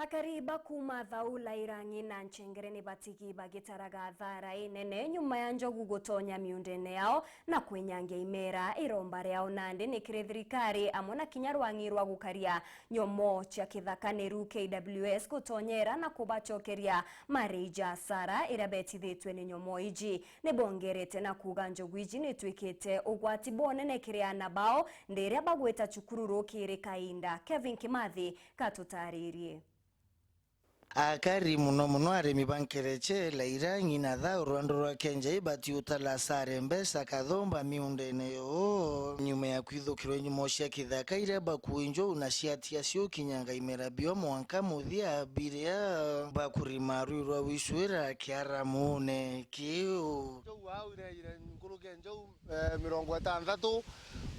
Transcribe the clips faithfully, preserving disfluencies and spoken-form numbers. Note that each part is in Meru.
Akari ba kuuma Thaula, Irang'i na Nchengere ni batigi bagitaraga thara inene nyuma ya njogu gutonya miundene yao na kwinyangia imera. Iromba riao nandi ni kiri thirikari amwe na kinya rwang'i rwa gukaria nyomo cia kithaka, niru K W S gutonyera na kubacokeria mariji ja asara iria betithitue ni nyomo iji. Ni bongerete na kuuga njogu iji ni itwikite ugwati bunene kiri aana bao, ndi iria bagwita cukuru rukiri kainda. Kevin Kimathi katutaririe. Akari, muno muno arimi ba Nkereche, Lairang'i na Thau rwando rwa Kenjai batiutala asare mbeca kathomba miundene yoo nyuma ya kwithukirwa nyomo cia kithaka iria bakui njogu na ciatia ciukinyanga imera bio mwanka muthia, biria bakurima rui rwa wicwira kiaramune kiu. Njogu au iraire nkuruki ya njogu, eh, mirongo itantatu.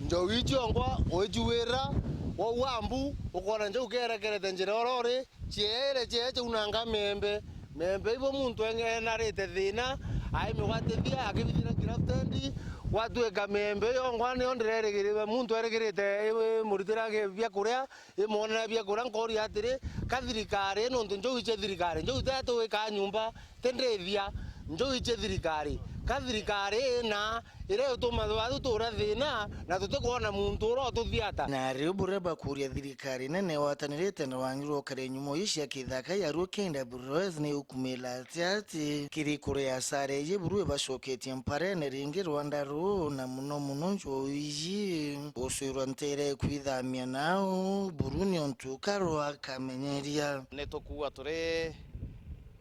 Njogu ii ciongwa uiciwira, waua mbu, ukoona njogu kerekerete njira uria uri, ciere ciere ciaunanga miembe. Miembe ibo muntu eng-, enarite thina, aimigwatithia, akibithira graft end, gwatuika miembe yongwa niyo ndirerigirira, muntu erigirite imuritira gi-, biakuria, imwonera biakuria. Nkooria atiri, ka thirikari, nontu njogu ici thirikari, njogu tetu wikaa nyumba, ti ndithia, njogu ici thirikari, ka thirikari ina iria ituma twathu tuura thina na tutikwona muntu uria ututhiata. Na riu buria bakuria thirikari nene watanirite na rwang'i rwa ukaria nyomo ii cia kithaka ya ruo K W S ni ukumila atia ati kiri kuria asara iji buru ibacoketie mparene ringi rwanda ruu, na muno muno njogu iji gucwirwa ntere kwithamia nau buru niontu karwa kamenyeria. Ni tukuuga turi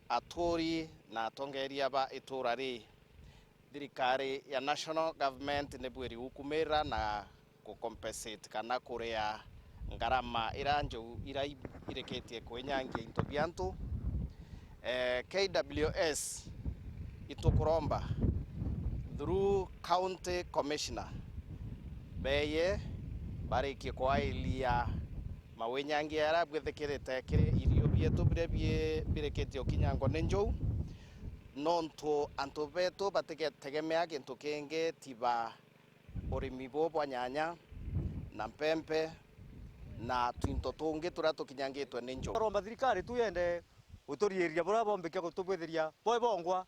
aturi na atongeria ba itura ri, thirikari ya national government ni bwiri gukumira na ku compensate kana kuria ngarama iria njogu iria i-, irikitie kwinyangia into bia antu. Eh, K W S itukuromba through county commissioner beye barikie kwailia mawinyangia jaria bwithikirite kiri irio bietu biria bi-, birikitie ukinyangwa ni njogu, nontu antu betu batigetegemea gintu kingi tiba urimi buu bwa nyanya na mpempe na twinto tungi turia tukinyangitwe ni njogu. Twaromba thirikari tu yende guturiiriria buria bombike gutubwithiria bwe bongwa,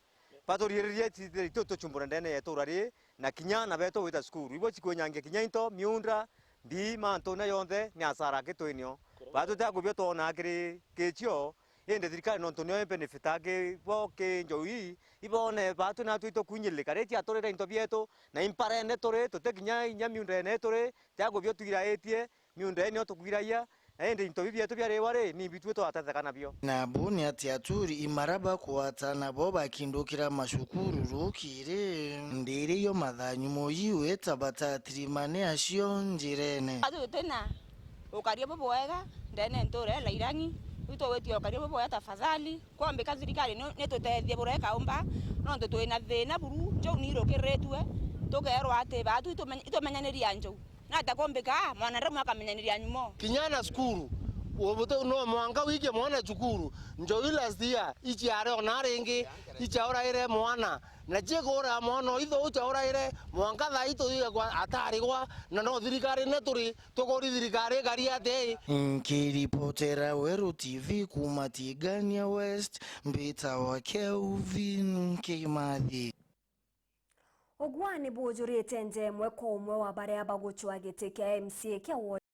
baturiiririe iti-, itu tuchumbure ndene ya itura ri, na kinya aana betu gwita cukuru. Ibo cikwinyangia kinya into, miunda, mbii, mantu na yonthe ni asara kitwinio. Baa tutia kubio twona kiri kicio, indi thirikari nontu nio ibenefita ki bo ki njogu ii, ibone baa tu natwi itukunyirika. Ri ciaturire into bietu, na imparene turi, tuti kinya inya miundene turi, tia kubio twiraitie, miunda ii nio tukwiragia, na indi into bibi bietu biariwa ri, ni bitwi twatetheka nabio. Na bu ni ati aturi imara bakwata nabo bakindukira macukuru rukiri, ndiri yo mathanyu moyi wita batatirimane acio njirene. Ati tutina ukaria bubwega ndene ntura ya Lairang'i, itugwitia ukaria bubwega tafadhali, kwombika thirikari ni, nitutethie buria ikaumba, nontu twina thina buru, njogu ni irukiritue, tukerwa ati baa tu itumen-, itumenyaniria njogu. Nata kumbika mwanadamu akamenyaniria nyumo? Kinya na cukuru, ubutu no mwanka wike mwana cukuru. Njogu last year, iciare ona ringi, icauraire mwana. Na ciikuura mwana o itho ucauraire, mwanka thaa ii tuthithagwa atarigwa, na no thirikari ne turi, tukuri thirikari ikari atia ii? Nkiripotera Weru T V kuuma Tigania West, mbitawa Kelvin Kimathi. Ugwani bujurite nja imwe kwa umwe wa baria bagucwa giti kia M C A kia ward